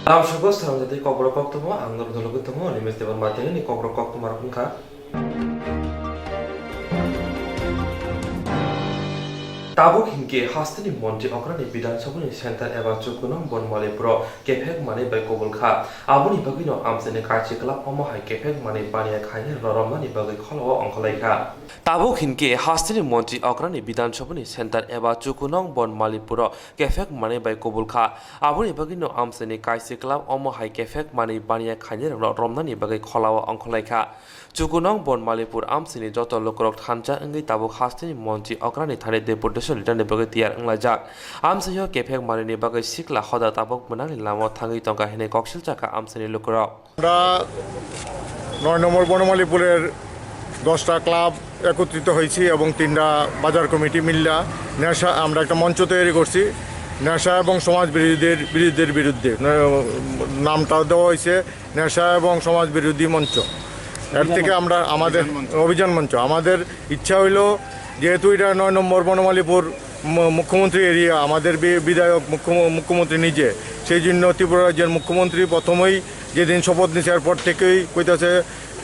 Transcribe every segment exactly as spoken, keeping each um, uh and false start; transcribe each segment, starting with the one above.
Lamsogo swnamjatwi kokborok koktwma ang norok dologo tongo, Animesh Debbarma tini kokrok koktwma rok wngkha. Tabuk hinkhe hasteni montri okrani Bidhan Sabhani center eba Chukunong Bonmalipuro kephek manwi bai kubul kha. Aboni bagwino amchaini kaisi club omo hai kephek manwi baniya khainai roromnani bagwi kholao ongkhorlai kha. Tabuk hinkhe hasteni montri okrani Bidhan Sabhani center eba Chukunong Bonmalipuro kephek manwi bai kubul kha. Aboni bagwino amchaini kaisi club omo hai kephek manwi baniya khainairokno romnani bagwi kholao ongkhorlai kha. Chukunong Bonmalipur amchaini joto lukurok thansa wngwi tabuk hasteni montri okrani thani deputation leaderni bagwi tiyar wnglaijak. Amchaio kephek manwini bagwi sikla hoda tabuk mwnangni lamao thangwi tongkha hinwi koksil chakha amchaini lukurok. আমরা নয় নম্বর বনমালীপুরের দশটা ক্লাব একত্রিত হয়েছি এবং তিনটা বাজার কমিটি মিল্লা নেশা, আমরা একটা মঞ্চ তৈরি করছি নেশা এবং সমাজ বিরোধীদের বিরোধীদের বিরুদ্ধে। ন-, নামটা দেওয়া হয়েছে নেশা এবং সমাজ বিরোধী মঞ্চ। এর থেকে আমরা আমাদের অভিযান মঞ্চ। অভিযান মঞ্চ, আমাদের ইচ্ছা হইল, যেহেতু এটা নয় নম্বর বনমালীপুর ম-, মুখ্যমন্ত্রী এরিয়া, আমাদের বি-, বিধায়ক মুখ্যম-, মুখ্যমন্ত্রী নিজে, সেই জন্য ত্রিপুরা রাজ্যের মুখ্যমন্ত্রী প্রথমেই যেদিন শপথ নিছে, এরপর থেকেই কইতাছে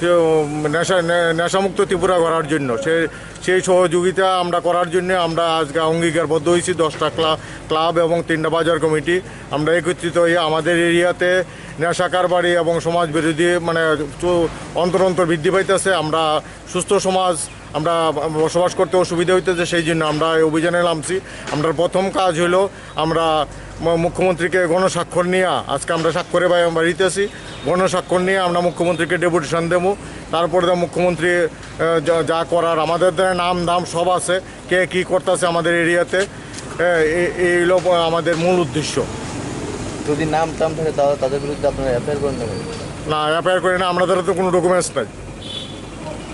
যে, উম, নেশা, নে-, নেশামুক্ত ত্রিপুরা গড়ার জন্য। সে, সেই সহযোগিতা আমরা করার জন্য আমরা আজকে অঙ্গীকারবদ্ধ হয়েছি। দশটা ক্লা-, ক্লাব এবং তিনটা বাজার কমিটি আমরা একত্রিত হয়ে আমাদের এরিয়াতে নেশা কারবারি এবং সমাজ বিরোধী, মানে, চু-, অন্তর অন্তর বৃদ্ধি পাইতেছে। আমরা সুস্থ সমাজ, আমরা বসবাস করতে অসুবিধা হইতেছে, সেই জন্য আমরা এই অভিযানে নামছি। আমরা প্রথম কাজ হলো আমরা ম-, মুখ্যমন্ত্রীকে গণস্বাক্ষর নিয়ে, আজকে আমরা স্বাক্ষরে বা-, বাড়িতে আছি, গণস্বাক্ষর নিয়ে আমরা মুখ্যমন্ত্রীকে ডেপুটেশন দেবো। তারপরে তো মুখ্যমন্ত্রী, আহ, যা, যা করার আমাদের দ্বারা নাম দাম সব আছে, কে কি করতেছে আমাদের এরিয়াতে, আহ, এ-, এই হলো আমাদের মূল উদ্দেশ্য। যদি নাম টাম থাকে, তাহলে তাদের বিরুদ্ধে আপনারা এফআইআর করে নেবেন? না, এফআইআর করে না, আমাদের তো কোনো ডকুমেন্টস নাই।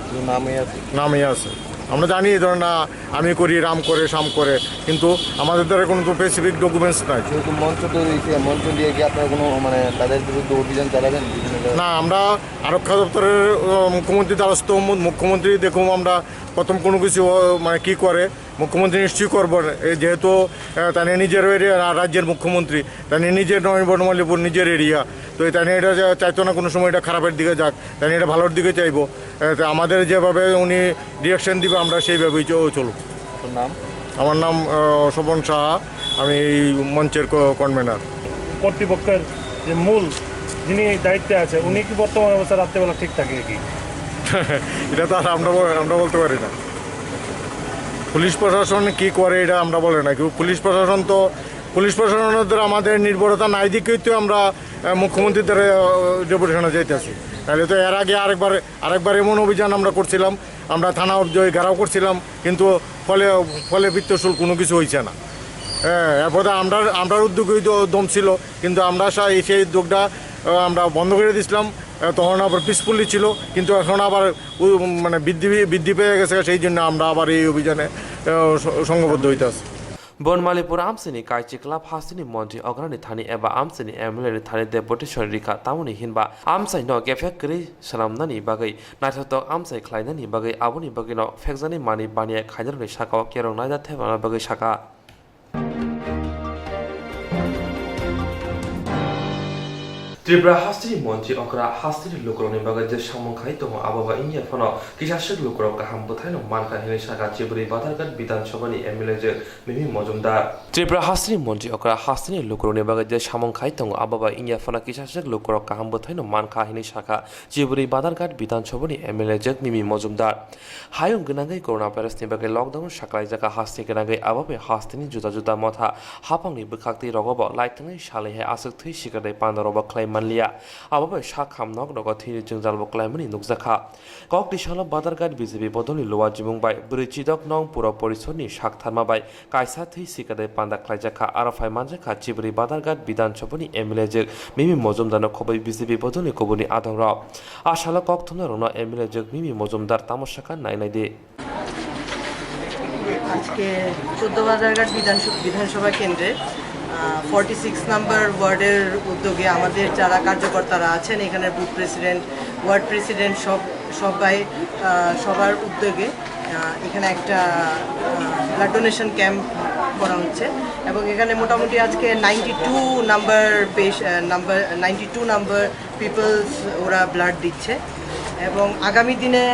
শুধু নামই আছে। নামই আছে। আমরা জানি এই ধরনের, না, আমি করি, রাম করে, শ্যাম করে, কিন্তু আমাদের দ্বারা কোনো তো স্পেসিফিক ডকুমেন্টস নাই। যেহেতু মঞ্চ তৈরি হয়েছে, মঞ্চ নিয়ে কি আপনারা কোনো, মানে, তাদের বিরুদ্ধে অভিযান চালাবেন বিভিন্ন জায়গায়? না, আমরা আরক্ষা দপ্তরের, আহ, মুখ্যমন্ত্রী দ্বারস্থ, মু-, মুখ্যমন্ত্রী দেখুন আমরা প্রথম কোনো কিছু, আহ, মানে, কি করে, মুখ্যমন্ত্রী নিশ্চয়ই করবেন। এই যেহেতু, আহ, তানি নিজের এরিয়া, রা-, রাজ্যের মুখ্যমন্ত্রী, তানি নিজের নয় বনমালীপুর, নিজের এরিয়া, তো তানি এটা চা-, চাইতো না কোনো সময় এটা খারাপের দিকে যাক, তানি এটা ভালোর দিকে চাইবো। আহ, তো আমাদের যেভাবে উনি ডিরেকশন দিবে, আমরা সেইভাবেই চ-, চলব। আপনার নাম? আমার নাম, আহ, শোভন সাহা, আমি এই মঞ্চের ক-, কনভেনার। কর্তৃপক্ষের যে মূল যিনি দায়িত্বে আছে, উনি কি বর্তমান অবস্থা রাত্রেবেলা ঠিক থাকে কি? এটা তো আর আমরা বল-, আমরা বলতে পারি না। পুলিশ প্রশাসন কি করে, এটা আমরা বলে না। কিন্তু পুলিশ প্রশাসন তো, পুলিশ প্রশাসনের উপর আমাদের নির্ভরতা নাই দেখেই তো আমরা, আহ, মুখ্যমন্ত্রীর দ্বারা, আহ, ডেপুটেশনে যাইতেছি। তাহলে তো এর আগে আরেকবার, আরেকবার এমন অভিযান আমরা করছিলাম, আমরা থানা অবধি ঘেরাও করছিলাম, কিন্তু ফলে, ফলে পিত্তসুল কোনো কিছু হয়েছে না। হ্যাঁ, এরপরে আমরা, আমরার উদ্যোগেই দ-, দম ছিল, কিন্তু আমরা সা-, এই সেই উদ্যোগটা, আহ, আমরা বন্ধ করে দিয়েছিলাম। আহ, তখন আবার পিসফুলি ছিল, কিন্তু এখন আবার উ-, মানে বৃদ্ধি, বৃদ্ধি পেয়ে গেছে, সেই জন্য আমরা আবার এই অভিযানে, আহ, স-, সংঘবদ্ধ হইতে আছি। Bonmalipur amchaini kaisi club hasteni montri okrani thani eba amchaini M L A ni thani deputation rikha, tamoni hinba amchaino kephek kwrwi swnamnani bagwi, naithotok amchai khlainani bagwi, aboni bagwino phekjaknai manwi baniya khainarokni sakao kerong naida thepana bagwi sakha. Tripura hasteni montri okra hasteni lukurokni bagwi je samung khai tongo, abo bai wngya phano kisaswk lukurok kaham bwthaino mankha hinwi sakha Chibri Badharghat Bidhan Sabhani M L A jwk Mimi Mojumdar. Tripura hasteni montri okra hasteni lukurokni bagwi je samung khai tongo, abo bai wngya phano kisaswk lukurok kaham bwthaino mankha hinwi sakha Chibri Badharghat Bidhan Sabhani M L A jwk Mimi Mojumdar. Hayung gwnangwi corona virus ni bagwi lockdown saklaijak, hasteni gwnangwi abo bai hasteni juda juda motha haphangni bwkhaktwi rogo bo laithangni salai hai aswk thwi sikirnai panda rogo bo khlai manliya. Abo bai sak ham nok rogo thwini jwngjal bo klaimani nukjakha. Kok tisalo Badharghat B J P bodolni Luwa Jimung bai bwrwi chidok nong puro porisodni sak tharma bai kaisa thwi sikirnai panda khlaijakha, aro phai manjakha Chibri Badharghat Bidhan Sabhani M L A jwk Mimi Mojumdarno khobwi B J P bodolni kubuni adongrok. A salo kok thumnairokno M L A jwk Mimi Mojumdar tamo sakha nai nai di. আজকে চোদ্দ বাজারঘাট বিধানসভা, বিধানসভা কেন্দ্রে, আহ, forty six number ওয়ার্ডের উদ্যোগে আমাদের যারা কার্যকর্তারা আছেন, এখানে বুথ প্রেসিডেন্ট, ওয়ার্ড প্রেসিডেন্ট সব, সবাই, আহ, সবার উদ্যোগে, আহ, এখানে একটা, আহ, ব্লাড ডোনেশন ক্যাম্প করা হচ্ছে এবং এখানে মোটামুটি আজকে নাইনটি টু নাম্বার পেশ number ninety two number peoples ওরা ব্লাড দিচ্ছে এবং আগামী দিনে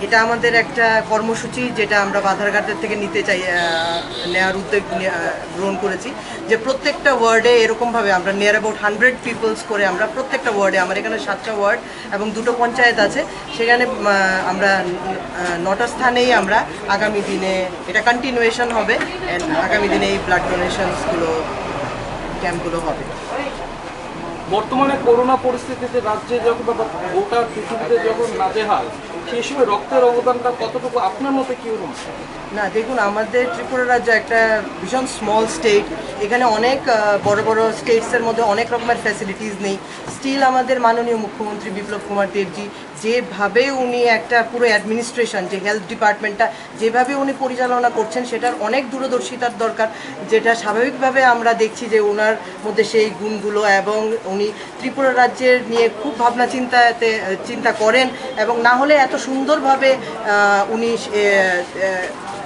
এটা আমাদের একটা কর্মসূচি, যেটা আমরা বাধারঘাটের থেকে নিতে চাই, আহ, নেওয়ার উদ্যোগ নিয়ে, আহ, গ্রহণ করেছি, যে প্রত্যেকটা ওয়ার্ডে এরকমভাবে আমরা নিয়ার অ্যাবাউট হান্ড্রেড পিপলস করে আমরা প্রত্যেকটা ওয়ার্ডে, আমার এখানে সাতটা ওয়ার্ড এবং দুটো পঞ্চায়েত আছে, সেখানে, আহ, আমরা, আহ, নটা স্থানেই আমরা আগামী দিনে এটা কন্টিনিউয়েশন হবে অ্যান্ড আগামী দিনে এই ব্লাড ডোনেশনসগুলো, ক্যাম্পগুলো হবে। বর্তমানে করোনা পরিস্থিতিতে রাজ্যে যখন বা গোটা পৃথিবীতে যখন নাজেহাল, সেই সময় রক্তের অবদানটা কতটুকু আপনার মতে কি অনুমান? না, দেখুন, আমাদের ত্রিপুরা রাজ্য একটা ভীষণ স্মল স্টেট। এখানে অনেক, আহ, বড় বড় স্টেটসের মধ্যে অনেক রকমের ফ্যাসিলিটিস নেই। স্টিল আমাদের মাননীয় মুখ্যমন্ত্রী বিপ্লব কুমার দেবজি যেভাবে উনি একটা পুরো অ্যাডমিনিস্ট্রেশন, যে হেলথ ডিপার্টমেন্টটা যেভাবে উনি পরিচালনা করছেন, সেটার অনেক দূরদর্শিতার দরকার, যেটা স্বাভাবিকভাবে আমরা দেখছি যে ওনার মধ্যে সেই গুণগুলো, এবং উনি ত্রিপুরা রাজ্যের নিয়ে খুব ভাবনা চিন্তাতে, চিন্তা করেন, এবং না হলে এত সুন্দরভাবে, আহ, উনি, এ, এ,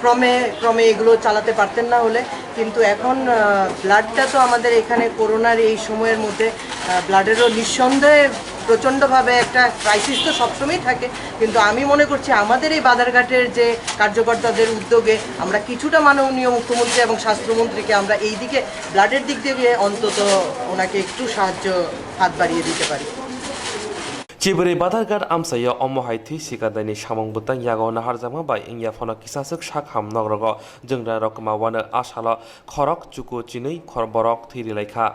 ক্রমে ক্রমে এগুলো চালাতে পারতেন না হলে। কিন্তু এখন, আহ, ব্লাডটা তো আমাদের এখানে করোনার এই সময়ের মধ্যে, আহ, ব্লাডেরও নিঃসন্দেহে প্রচণ্ডভাবে একটা ক্রাইসিস তো সবসময়ই থাকে, কিন্তু আমি মনে করছি আমাদের এই বাধারঘাটের যে কার্যকর্তাদের উদ্যোগে আমরা কিছুটা মাননীয় মুখ্যমন্ত্রী এবং স্বাস্থ্যমন্ত্রীকে আমরা এই দিকে ব্লাডের দিক দিয়ে অন্তত ওনাকে একটু সাহায্য হাত বাড়িয়ে দিতে পারি। Chibwrwi Badharghat amchaio omo hai thwi sikadaini samung bwtang yago naharjakma bai wngya phano kisaswk sak ham nogrogo jwngrangrok kwma wano a salo khorok chuku chinwi khor-, borok thwi rilai kha.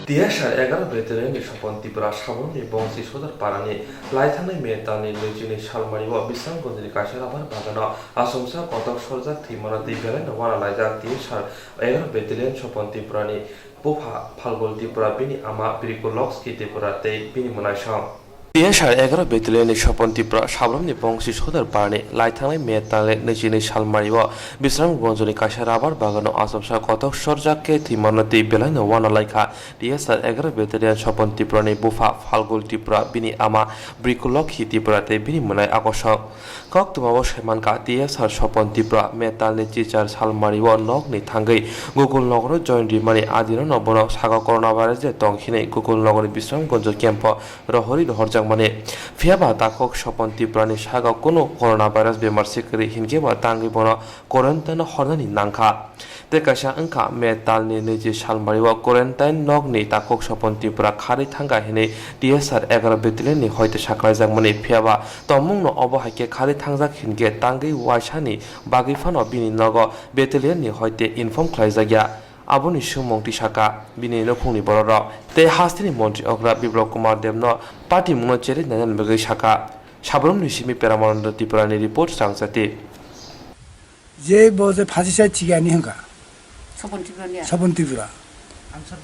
T S R egaroh Battalion ni Sopon Tripura Sabrumni Bongsi Sodor Parani laithangnai May talni nwichini salmario Bisramganjni kaisa rabar bagano achomsa kotok sorjak thwimano tei belaino uanalaijak T S R egaroh Battalion Sopon Tripurani bupha Phalgul Tripura, bini ama Brikulokski Tripura tei bini mwnaisong. T S R egaroh Battalion ni Sopon Tripura Sabrumni Bongsi Sodor Parani laithangnai May talni nwichini salmario Bisramganjni kaisa rabar bagano achomsa kotok sorjak khe thwimano tei belaino uanalaikha. T S R egaroh Battalion Sopon Tripurani bupha Phalgul Tripura, bini ama Brikulokski Tripura tei bini mwnai akosong. Koktwmao saimankha, T S R Sopon Tripura May talni chichar salmario nokni thangwi Gokul Nogoro join rimani adinano bono sago coronavirus de tong hinwi Gokul Nogorni Bisramganj camp-o rohorwi rohorjakmani. Phiyaba takhuk Sopon Tripurani sago kunu coronavirus bemar sikwrwi hinkhe ba tangwi bono quarantine-o hornani nangkha. Tei kaisa wngkha May talni nwichi salmario quarantine nokni takhuk Sopon Tripura kharwi thangkha hinwi T S R egaroh Battalion ni hoite saklaijakmani, phiyaba tongmungno obo hai khe kharwi thangjak hinkhe tangwi uaisani bagwi phano bini nogo Battalion ni hoite inform khlaijakya. Aboni swngmung twi sakha bini nukhungni bororok tei hasteni montri okra Biplab Kumar Debno patimungno cherwi nainani bagwi sakha. Sabrumni simi Peramananda Tripurani report, Rangchati. Je bo je phasisa thigani hwnka. Sopon Tripura ni. Sopon Tripura.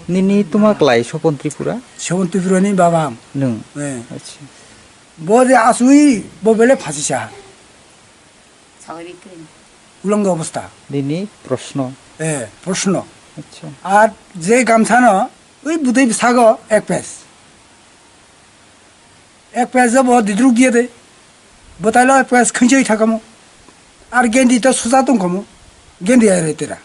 Nini tuma klai Sopon Tripura? Sopon Tripura ni baba am. Nwng? Eh. Acha. Bo je asui bo bele phasisa. Sagari kring. Ulongo obostha. Nini proshno? Eh, proshno. Acha. Ar je gamsano ui budai sago ek pes. Ek pes bo didruk diye de. Bwtailo ek pes khwnchai thakamo. Ar gendi to suja tongkamo. Gendi ai retera.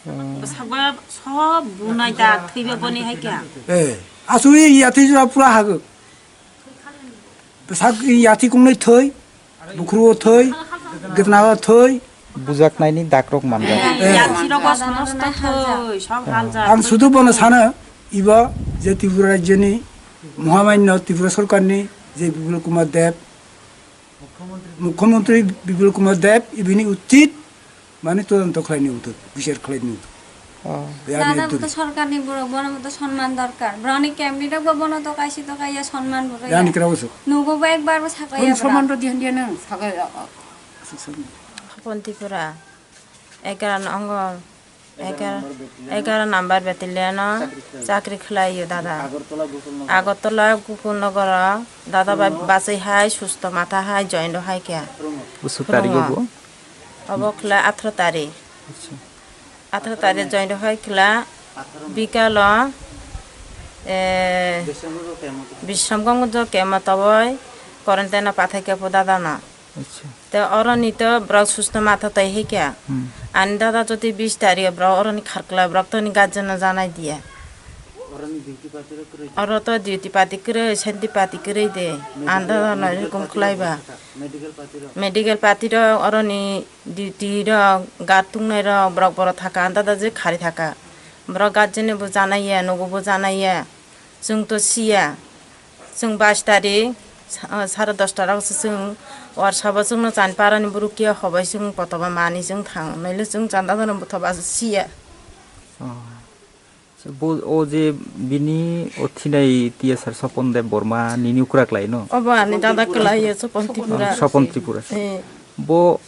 Bwsakba sob bunai da thwiba boni hai kya. Eh, asui yati jura pura hago. Bwsak yati kungnai thwi. Bukhruo thwi, gitnao thwi. Bujaknaini dakrok manjak. Eh. Yatsirogo somosto thwi, sob haljak. Ang sudu bono sano, ibo je Tripura rajyoni Mohamanyo Tripura Sorkarni je Bipul Kumar Deb, Mukhyamantri Bipul Kumar Deb, ibini uchit mane todonto khlaini uchit, bichar khlaini uchit. Oh. Dada bo to sorkarni borok, bono bo to sonman dorkar. Borokni camp ni rok bo bono to kaisa to kaiya sonman bo rwya. Yani kra usu. Nugo bo ekbar bo saklaiya. Sonman ro diyan diyan nang saklaiya. Sopon Tripura, egaroh no ongo, egaroh, egaroh number battalion o chakri khlaio dada. Agartala Gokul Nogor o dada bai bachai hai susto matha hai join ro hai khe. Busu tarigo bo? Obo khlai atharo tarik. Atharo tarik join rok hai khwla bikalo, eh, Bisramganj kemo toboi Quarantine o pathai khe pho dada no. Acha. Te oroni to borok susto matha tai hai khe. Hmm. Ani dada jodi bis tarik borok oroni kharkla borok to ni guardian no janai diya. Oro to duty pati kwrwi, senti pati kwrwi de. Ani dada no erokom khlai ba. Medical pati rok duty rok, guard tungnai rok, borok borok thaka, ani dada je khari thaka. Borok guardian ni bo janai ya, nugo bo janai ya. Chwng to siya. Chwng bais tarik, sa-, sare dosta rok se chwng warsa bo chwngno chani parani bwrwk kiya hobai chwng kotoba mani chwng thang. Naile chwng chanda dano bwthoba siya. Oh. Se bo, o je bini o thinai T S R Sopon Deb Borma nini ukra klai no? Obo ani dada klai ya, Sopon Tripura. Sopon Tripura. Eh. Bo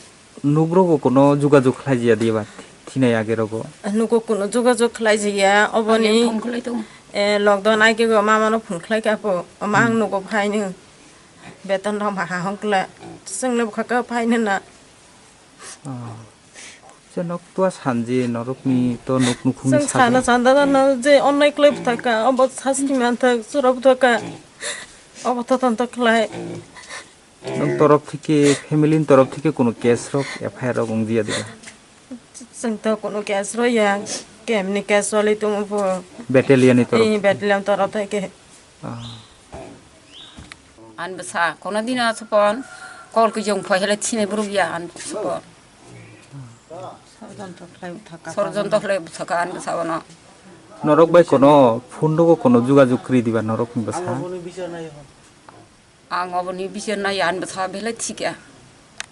Nugrogo kono jugajug khlai jaya diba thinai age rogo? Nugo kono jugajug khlai jaya, oboni, eh, lockdown age go mama no phone khlai kha po, ama ang nugo phaino, beton rok ma ha hong kla, chwng no bwkha khe phaino na. Oh. Se nok tua sanji norok ni to nuk nukhung ni chwng sana chanda no je onnai khlai bwtha kha, obo sasti man thak, chwra bwtha kha, obo to ton to khlai. Nwng torop thike, family ni torop thike kono case rok, F I R rok wng jia diba? Chwng to kono case rok ya, kemni case wali tongo bo. Battalion ni torop? Eh, battalion torop thike. Ah. Ani bwsa, kono dino Sopon, kol kujung phai hele thine buruk ya ani Sopon. Sorjonto khlai thaka. Sorjonto khlai thaka ani bwsa bono. Norok bai kono phone rogo kono jugajug kri diba norok ni bwsa? Ang oboni bisar nai ani bwsa belai thik ya.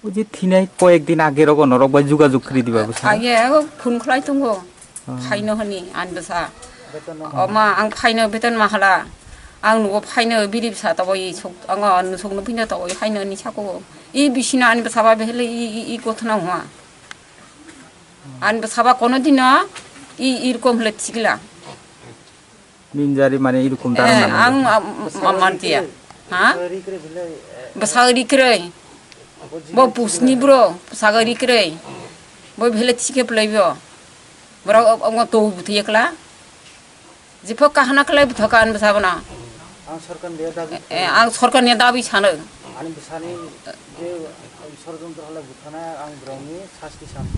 O je thinai koyek din age rogo norok bai jugajug kri diba bwsa? Age o phone khlai tongo. Ah. Phaino hwnwi ani bwsa. O ma, ang phaino beton ma hala. Ang nugo phaino biri bwsa tabo i sok, ang o nusuk no phino tabo i phaino ni sako. I bisino ani bwsa ba belai i, i, i kothna hwa. Ani bwsa ba kono dino i, i rokom hwle thikla. Minjari mane irukum Eh, darang ang, nang. Am, am, mantiya. Ha? Bwsa ri kwrwi. Bo pusni bro, bwsa ri kwrwi. Bo bhele thike plai bo. Bro, ang to buthiya kla. Jipho kahana kla butha kan bwsa bana. Ang sorkar ni dabi. Eh, ang sorkar ni dabi sano. Ani bwsani je sorjontro hole buthanai ang borokni sasti sano.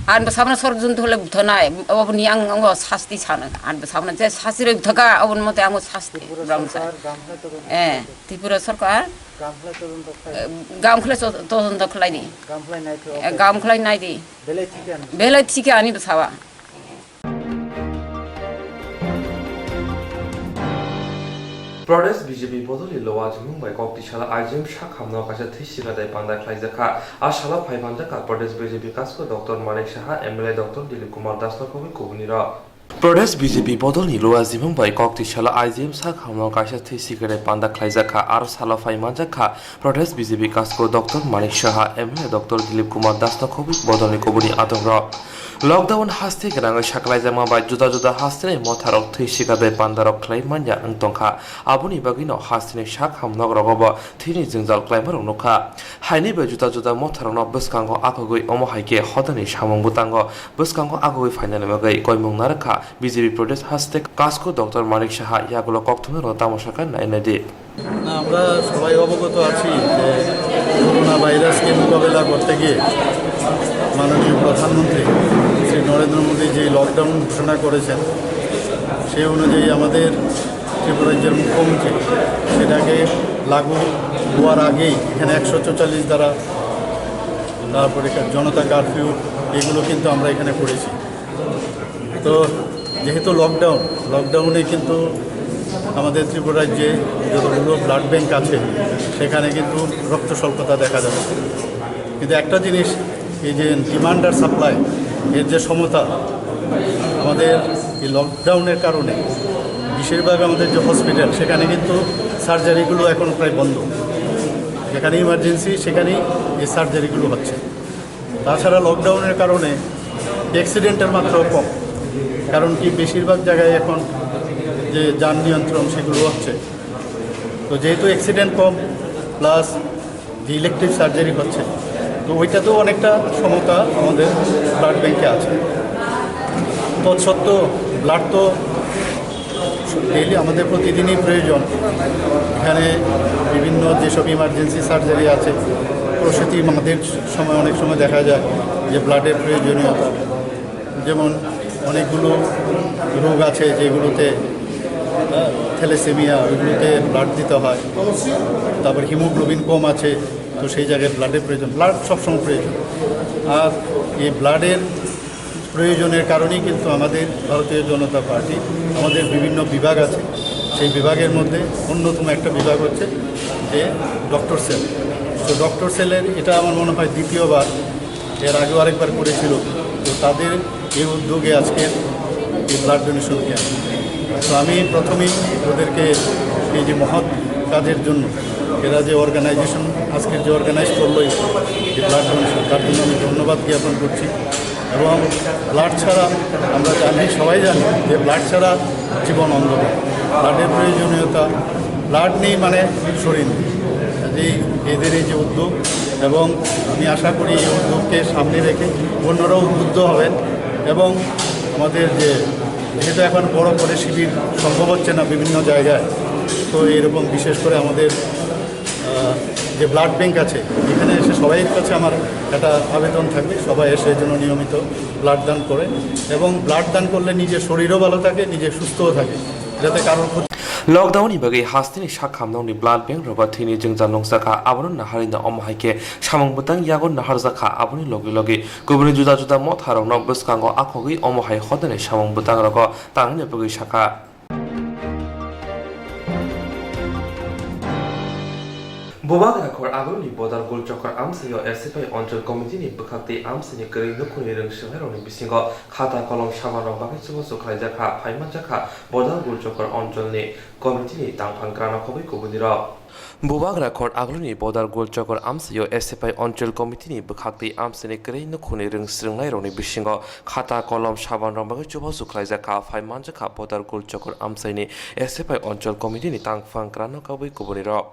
Ani bwsabano sorjontro hole buthanai, oboni ang, ang sasti sano. Ani bwsabano je sasti roi buthaka, oboni mote ang sasti. Tripura sorkar, gamkhlai todonto Eh, khlai di. Tripura sorkar, gamkhlai todonto khlai di. Eh, gamkhlai to-, todonto khlai di. Gamkhlai nai di. Eh, gamkhlai nai di. Belai thike ani. Belai thike ani bwsaba. Pradesh B J P bodolni Lower Jimhung bai kok tisala I G M sak hamno kaisa thwi sikadai panda khlaijakha. A salo phai manjakha Pradesh B J P kasko Doctor Manik Saha, M L A Doctor Dilip Kumar Das no khobwi kubunirok. Pradesh B J P bodolni Lower Jimhung bai kok tisala I G M sak hamno kaisa thwi sikadai panda khlaijakha. Aro salo phai manjakha Pradesh B J P kasko Doctor Manik Saha, M L A Doctor Dilip Kumar Das no khobwi bodolni kubuni adongrok. Lockdown haste gwnangwi saklaijakma bai juda juda hasteni motharok thwi sikadai pandarok khlai manya wng tongkha. Aboni bagwino hasteni sak hamnokrogo bo thwini jwngjal khlaimarok nukha. Haini bai juda juda motharokno bwskango akhogwi omo hai khe hodani samung bwtango bwskango akhogwi phainani bagwi koimung narwkha B J P Pradesh haste kasko Doctor Manik Saha yagulo kokthumnarokno tamo sakha nai naidi. না, আমরা সবাই অবগত আছি যে করোনা ভাইরাসকে মোকাবেলা করতে গিয়ে মাননীয় প্রধানমন্ত্রী শ্রী নরেন্দ্র মোদী যে লকডাউন ঘোষণা করেছেন, সেই অনুযায়ী আমাদের ত্রিপুরা রাজ্যের মুখ্যমন্ত্রী সেটাকে লাগু হওয়ার আগেই এখানে একশো চুয়াল্লিশ ধারা, তারপরে জনতা কারফিউ, এগুলো কিন্তু আমরা এখানে করেছি। তো যেহেতু লকডাউন, লকডাউনে কিন্তু আমাদের ত্রিপুরা রাজ্যে যতগুলো ব্লাড ব্যাংক আছে, সেখানে কিন্তু রক্ত স্বল্পতা দেখা যাবে। কিন্তু একটা জিনিস, এই যে ডিমান্ড আর সাপ্লাই, এর যে সমতা, আমাদের এই লকডাউনের কারণে বেশিরভাগ আমাদের যে হসপিটাল, সেখানে কিন্তু সার্জারিগুলো এখন প্রায় বন্ধ। যেখানে ইমার্জেন্সি, সেখানেই এই সার্জারিগুলো হচ্ছে। তাছাড়া লকডাউনের কারণে অ্যাক্সিডেন্টের মাত্রাও কম, কারণ কি বেশিরভাগ জায়গায় এখন যে যান নিয়ন্ত্রণ সেগুলো হচ্ছে। তো যেহেতু অ্যাক্সিডেন্ট কম প্লাস যে ইলেকটিভ সার্জারি হচ্ছে, তো ওইটাতেও অনেকটা সমতা আমাদের ব্লাড ব্যাংকে আছে। তৎসত্ত্বেও ব্লাড তো ডেইলি আমাদের প্রতিদিনই প্রয়োজন। এখানে বিভিন্ন যেসব ইমার্জেন্সি সার্জারি আছে, প্রসূতি মাদের সময় অনেক সময় দেখা যায় যে ব্লাডের প্রয়োজনীয়তা, যেমন অনেকগুলো রোগ আছে যেগুলোতে, আহ, থ্যালাসেমিয়া, ওইগুলোতে ব্লাড দিতে হয়। তারপর হিমোগ্লোবিন কম আছে, তো সেই জায়গায় ব্লাডের প্রয়োজন, ব্লাড সবসময় প্রয়োজন। আর এই ব্লাডের প্রয়োজনের কারণেই কিন্তু আমাদের ভারতীয় জনতা পার্টি আমাদের বিভিন্ন বিভাগ আছে, সেই বিভাগের মধ্যে অন্যতম একটা বিভাগ হচ্ছে যে ডক্টর সেল। তো ডক্টর সেলের এটা আমার মনে হয় দ্বিতীয়বার, এর আগেও আরেকবার করেছিল। তো তাদের এই উদ্যোগে আজকে এই ব্লাড ডোনেশন ক্যাম্প। তো আমি প্রথমেই ওদেরকে এই যে মহৎ কাজের জন্য, এরা যে অর্গানাইজেশন আজকের যে অর্গানাইজ করলো এই ব্লাড ডোনেশন, তার জন্য আমি ধন্যবাদ জ্ঞাপন করছি। এবং ব্লাড ছাড়া, আমরা জানি, সবাই জানি যে ব্লাড ছাড়া জীবন অন্ধকার। ব্লাডের প্রয়োজনীয়তা, ব্লাড নেই মানে শরীর নেই। কাজেই এদের এই যে উদ্যোগ, এবং আমি আশা করি এই উদ্যোগকে সামনে রেখে অন্যরাও উদ্বুদ্ধ হবেন। এবং আমাদের যে, যেহেতু এখন বড় করে শিবির সম্ভব হচ্ছে না বিভিন্ন জায়গায়, তো এইরকম বিশেষ করে আমাদের, আহ, যে ব্লাড ব্যাংক আছে, এখানে এসে সবাই কাছে আমার একটা আবেদন থাকবে, সবাই এসে যেন নিয়মিত ব্লাড দান করে, এবং ব্লাড দান করলে নিজের শরীরও ভালো থাকে, নিজে সুস্থও থাকে, যাতে কারোর ক্ষতি Lockdown ni bagwi hasteni sak hamnokni blood bank rogo thwini jwngjal nukjakha, abono naharwi no omo hai khe samung bwtang yago naharjakha, aboni logi logi kubuni juda juda motharokno bwskango akhogwi omo hai hodani samung bwtang rogo tangnani bagwi sakha. Bubagra khor aguluni Bodal Gulchokor amsio S F I Onchol Committee ni bwkhak tei amsini kwrwi nukhungni rwngswngnairokni bisingo khata kolom sabanrok bagwi chubachu khlaijakha, phaimanjakha Bodal Gulchokor Oncholni Committee ni tangphang kwrwngno khobwi kubunirok. Bubagra khor aguluni Bodal Gulchokor amsio S F I Onchol Committee ni bwkhak tei amsini kwrwi nukhungni rwngswngnairokni bisingo khata kolom sabanrok bagwi chubachu khlaijakha, phaimanjakha Bodal Gulchokor amsaini S F I Onchol Committee ni tangphang kwrwngno khobwi kubunirok.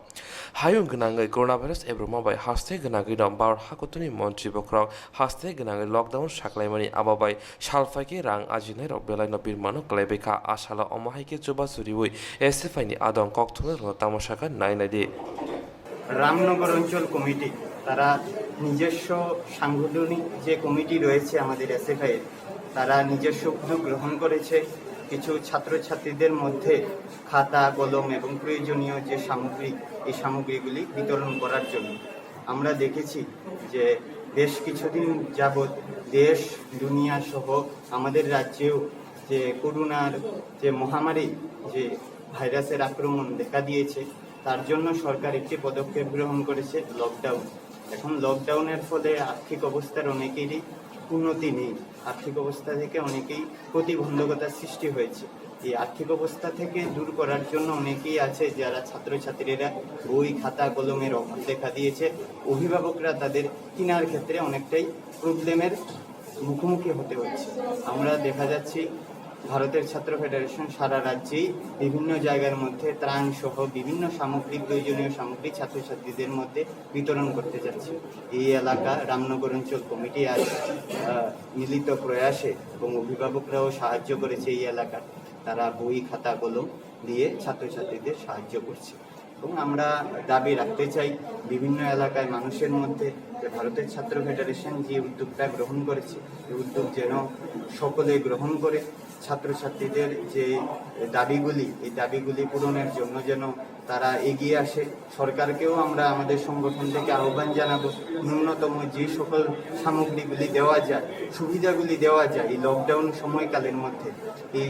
Hayung gwnangwi coronavirus ebruma bai haste gwnangwi no Bharat hakutuni montri bokhorok haste gwnangwi lockdown saklaimani, abo bai sal phaikhe rang ajinairok belaino birmano kwlaibaikha. Asalo omo hai khe chubachu riwi S F I ni adong kokthumnairokno tamo sakha nai naidi. Ramnagar অঞ্চল কমিটি, তারা নিজস্ব সাংগঠনিক যে কমিটি রয়েছে আমাদের এসএফআই এর, তারা নিজস্ব উদ্যোগ গ্রহণ করেছে কিছু ছাত্রছাত্রীদের মধ্যে খাতা, কলম এবং প্রয়োজনীয় যে সামগ্রী, এই সামগ্রীগুলি বিতরণ করার জন্য। আমরা দেখেছি যে বেশ কিছুদিন যাবৎ দেশ, দুনিয়া সহ আমাদের রাজ্যেও যে করোনার যে মহামারী, যে ভাইরাসের আক্রমণ দেখা দিয়েছে, তার জন্য সরকার একটি পদক্ষেপ গ্রহণ করেছে, লকডাউন। এখন লকডাউনের ফলে আর্থিক অবস্থার অনেকেরই উন্নতি নেই, আর্থিক অবস্থা থেকে অনেকেই প্রতিবন্ধকতার সৃষ্টি হয়েছে। এই আর্থিক অবস্থা থেকে দূর করার জন্য অনেকেই আছে যারা ছাত্রছাত্রীরা বই, খাতা, কলমের অভাব দেখা দিয়েছে, অভিভাবকরা তাদের কেনার ক্ষেত্রে অনেকটাই প্রবলেমের মুখোমুখি হতে হচ্ছে। আমরা দেখা যাচ্ছে ভারতের ছাত্র ফেডারেশন সারা রাজ্যেই বিভিন্ন জায়গার মধ্যে ত্রাণ সহ বিভিন্ন সামগ্রী, প্রয়োজনীয় সামগ্রী ছাত্রছাত্রীদের মধ্যে বিতরণ করতে যাচ্ছে। এই এলাকা রামনগর অঞ্চল কমিটি আজ, আহ, মিলিত প্রয়াসে এবং অভিভাবকরাও সাহায্য করেছে এই এলাকার। তারা বই, খাতা, কলম দিয়ে ছাত্রছাত্রীদের সাহায্য করছে। এবং আমরা দাবি রাখতে চাই বিভিন্ন এলাকায় মানুষের মধ্যে যে ভারতের ছাত্র ফেডারেশন যে উদ্যোগটা গ্রহণ করেছে, এই উদ্যোগ যেন সকলে গ্রহণ করে, ছাত্রছাত্রীদের যে দাবিগুলি, এই দাবিগুলি পূরণের জন্য যেন তারা এগিয়ে আসে। সরকারকেও আমরা আমাদের সংগঠন থেকে আহ্বান জানাবো, ন্যূনতম যে সকল সামগ্রীগুলি দেওয়া যায়, সুবিধাগুলি দেওয়া যায় এই লকডাউন সময়কালের মধ্যে, এই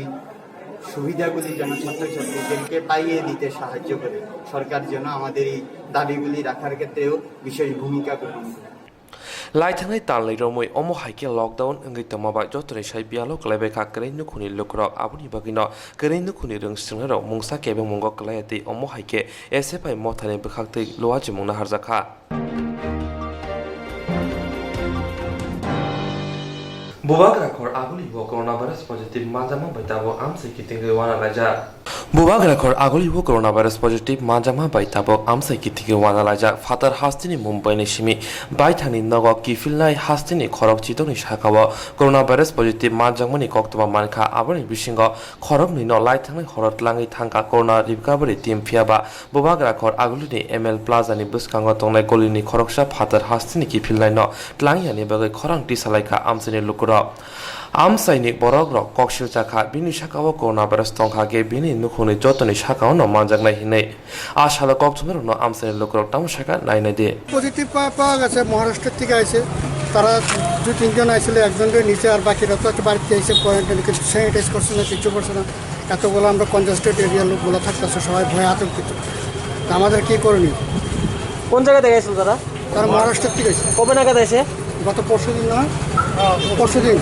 সুবিধাগুলি যেন ছাত্রছাত্রীদেরকে পাইয়ে দিতে সাহায্য করে। সরকার যেন আমাদের এই দাবিগুলি রাখার ক্ষেত্রেও বিশেষ ভূমিকা গ্রহণ করে। Laithangnai tanlai romwi omo hai khe lockdown wngwi tongma bai jotoni sai biyalo kwlaibai kha kwrwi nukhungni lukurok. Aboni bagwino kwrwi nukhungni rwngswngnairok mungsa kebengmungo kwlaiya tei omo hai khe S F I mothani bwkhaktwi luajimungno harjakha. Bubagra khor agulio coronavirus positive manjakma bai tabuk amsai kitingwi uanalaijak. Bubagra khor agulio coronavirus positive manjakma bai tabuk amsai kithi khe uanalaijak. Phatar hasteni Mumbai ni simi baithangni nogo kiphilnai hasteni khorok chitokni sakao coronavirus positive manjakmani koktwma mankha. Aboni bisingo khoroknwino laithangnai horo tlangwi thangkha corona recovery team, phiyaba Bubagra khor agulini M L Plaza ni bwskango tongnai kolini khoroksa phatar hasteni kiphilnaino tlangyani bagwi khorang tisalaikha amchaini lukurok. Amchaini borokrok kok silchakha, bini sakao coronavirus tongkha khe bini nukhungni jotoni sakaono manjaknai hinwi. A salo kokthumnairokno amchaini lukurok tamo sakha nainai di. Positive পা-, পাওয়া গেছে, মহারাষ্ট্র থেকে আইছে। তারা দুই তিনজন আইছিল, একজনরে নিচে, আর বাকিরা তো একটা বাড়িতে এসে কোয়ারেন্টাইন, কিন্তু স্যানিটাইজ করছে না, কিচ্ছু করছে না। এতগুলো আমরা কনজেস্টেড এরিয়ার লোকগুলো থাকতেছে, সবাই ভয়ে আতঙ্কিত। তা আমাদের কি করণীয়? কোন জায়গা থেকে এসেছিল তারা? তারা মহারাষ্ট্র থেকে এসেছে। কবে নাগাদ এসে? গত পরশু দিন না? পরশু দিন।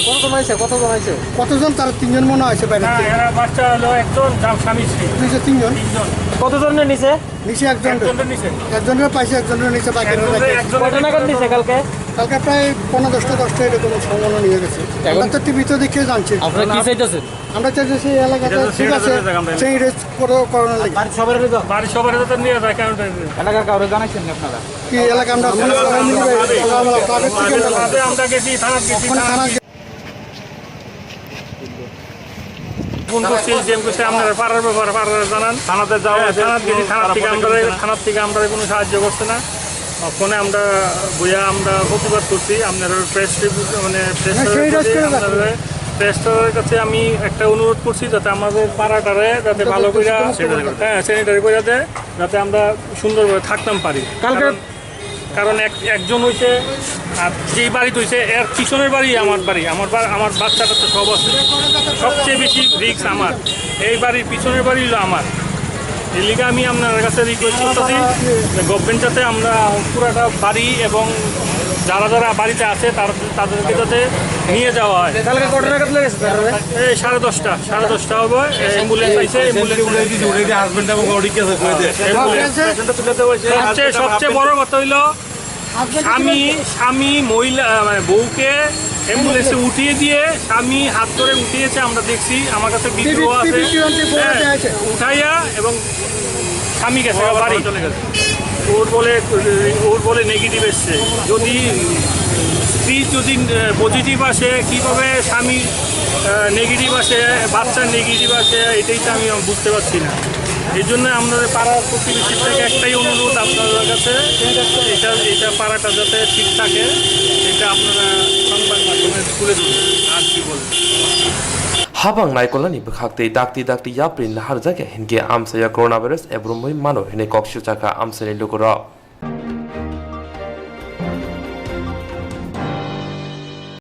কতজন আইছে? কতজন আইছে? কতজন? তারা তিনজন মনে হয় আছে বাইরে না, থেকে। এরা বাচ্চা হলো একজন, যার স্বামী স্ত্রী। দুইজন, তিনজন। তিনজন। কতজনের নিচে? নিচে একজন। একজনের নিচে। একজনের পাইছে, একজনের নিচে, বাকি একজনের রয়ে গেছে। একজনের কয়টা নাগাদ নিচে কালকে? কালকে প্রায় পৌনে দশটা, দশটা এরকম সম্ভাবনা নিয়ে গেছে। এখন আমরা তো টিভিতে দেখে জানছি। আপনারা কি চাইতেছেন? আমরা চাইতেছি এই এলাকাতে এটা তো ঠিক আছে, সেটা জায়গা আমরা সেই রেস্ট করে করানোর লাগে। বাড়ির সবার হলে তো? বাড়ির সবার হলে তো নিয়ে যায়, কারণ এলাকার কাউরে জানাইছেন নি আপনারা? কি এলাকা আমরা আমরা পুলিশ সবাই মিলে আমরা সবাই মিলে আমরা গেছি, থানাত গেছি, ওখানে থানাত থানাত গেছি। ফোন করছি, ডিএম করছে, আপনারা পাড়ার ব্যাপারে পাড়ারা জানান। থানাতে যাওয়া হ্যাঁ, হয়েছে, থানাত গেছি, কোনো থানার তারা থেকে কোনো আমরা, সাহায্য করেনি। থানার থেকে আমরা কোনো সাহায্য করছে না। ফোনে আমরা বইয়া আমরা প্রতিবাদ করছি, আপনারা প্রেস রিপোর্ট, মানে, প্রেস না, সেই রোজ করে আপনারা রাখুন। প্রেস তাদের কাছে আমি একটা অনুরোধ করছি, যাতে আমাদের পাড়াটারে যাতে এটা ভালো তো করে, কোনো হ্যাঁ, স্যানিটারি করে দেয়, যাতে আমরা সুন্দরভাবে থাকতাম পারি। কালকে কারণ, কারণ এক, একজন হইছে, আর যেই বাড়িতে হইছে, এর পিছনের বাড়ি আমার বাড়ি, আমার বা-, আমার বাচ্চা কাচ্চা সব আছে, সবচেয়ে বেশি রিস্ক আমার। এই বাড়ির পিছনের বাড়ি হলো আমার। এর লিগে আমি আপনার কাছে রিকোয়েস্ট করতেছি, গভর্নমেন্ট যাতে আমরা পুরাটা বাড়ি এবং যারা যারা বাড়িতে আছে, তারা তাদেরকে যাতে নিয়ে যাওয়া হয়। কালকে কটা নাগাদ লেগেছে তাহলে? এই সাড়ে দশটা, সাড়ে দশটা হবে। এই অ্যাম্বুলেন্স আইছে, অ্যাম্বুলেন্স উঠে দিয়েছে, উঠে দিয়ে হাজবেন্ড এবং ওর রিকোয়েস্ট করে দিয়ে। অ্যাম্বুলেন্স। পেশেন্টটা তুলে দেওয়া হয়েছে। সবচেয়ে, সবচেয়ে বড় কথা হইলো স্বামী, স্বামী মহিলা, আহ, মানে বউকে অ্যাম্বুলেন্সে উঠিয়ে দিয়ে স্বামী হাত ধরে উঠিয়েছে, আমরা দেখছি, আমার কাছে ভিডিও আছে। হ্যাঁ, উঠাইয়া এবং স্বামী গেছে গা বাড়ি। ওর বলে, ওর বলে নেগেটিভ এসছে। যদি স্ত্রী যদি, আহ, পজিটিভ আসে, কিভাবে স্বামী, আহ, নেগেটিভ আসে, বাচ্চা নেগেটিভ আসে, এটাই তো আমি বুঝতে পারছি না। এই জন্য আমাদের পাড়া প্রতিবেশীর থেকে একটাই অনুরোধ আপনাদের কাছে, এটা, এটা পাড়াটা যাতে ঠিক থাকে, এটা আপনারা সংবাদ মাধ্যমে তুলে ধরুন। আর কি বলবো? Habang naikolnani bwkhak tei dakti dakti yapri naharjakya hinkhe amchaya coronavirus ebrumwi mano hinwi kok silchakha amchaini lukurok.